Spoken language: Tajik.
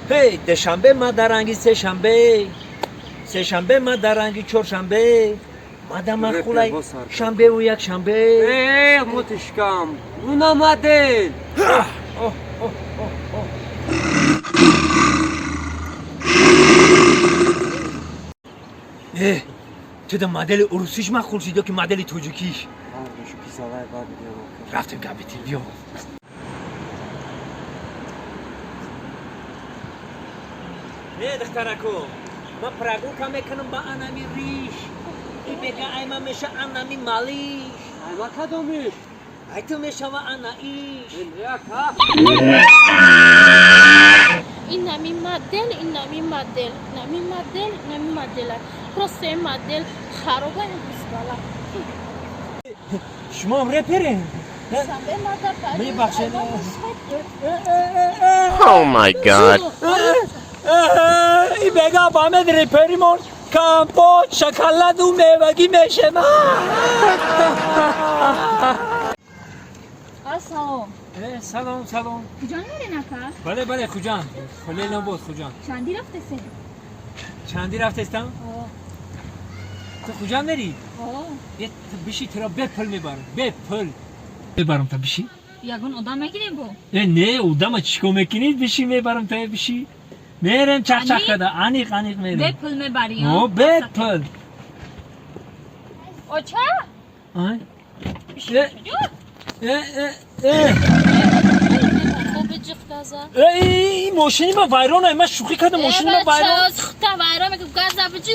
Ҳей, душанбе ма дар ранги сешанбе, сешанбе ма дар ранги чоршанбе, мада махулай шанбеву якшанбе. Э, мотишкам, уна модель. Э, ту да модели урусиш махул шид ё ки модели тоҷикиш? Рафтем, гапитим, биё. Не, духтарако, ман прогулка мекунам ба анами риш. И бега айма меша анами малиш. Айма кадомиш? Ай ту мешава ана иш. Инами модел, инами модел, инами модел, инами модела. Просто ин модел хароба, бисбала. Шумоам реперен? Мебахшед. Oh my God. И бега бамед реперимон компот, шоколаду, мевагӣ мешема. Салом. Салом, салом. Куҷо мерен, ака? Бале, бале, Хуҷанд, Хулелнобод, Хуҷанд. Чандӣ рафтесен? Чандӣ рафтестам? Ту Хуҷанд мерӣ? Ту биши, туро бепул мебарам, бепул мебарам, та биши. Ягон одам мегирем бо? Э, не, одама чӣ кор мекунӣ? Биши, мебарам, та биши, мерем чақчақ када, аниқ аниқ мерем. Бепул мебарӣ? О, бепул. Оча. Ай. Э, э, э, э. Мошини ман вайрон, ман шӯхӣ кардам, мошини ман вайрон. Хута вайрон мекунам, газа биҷи.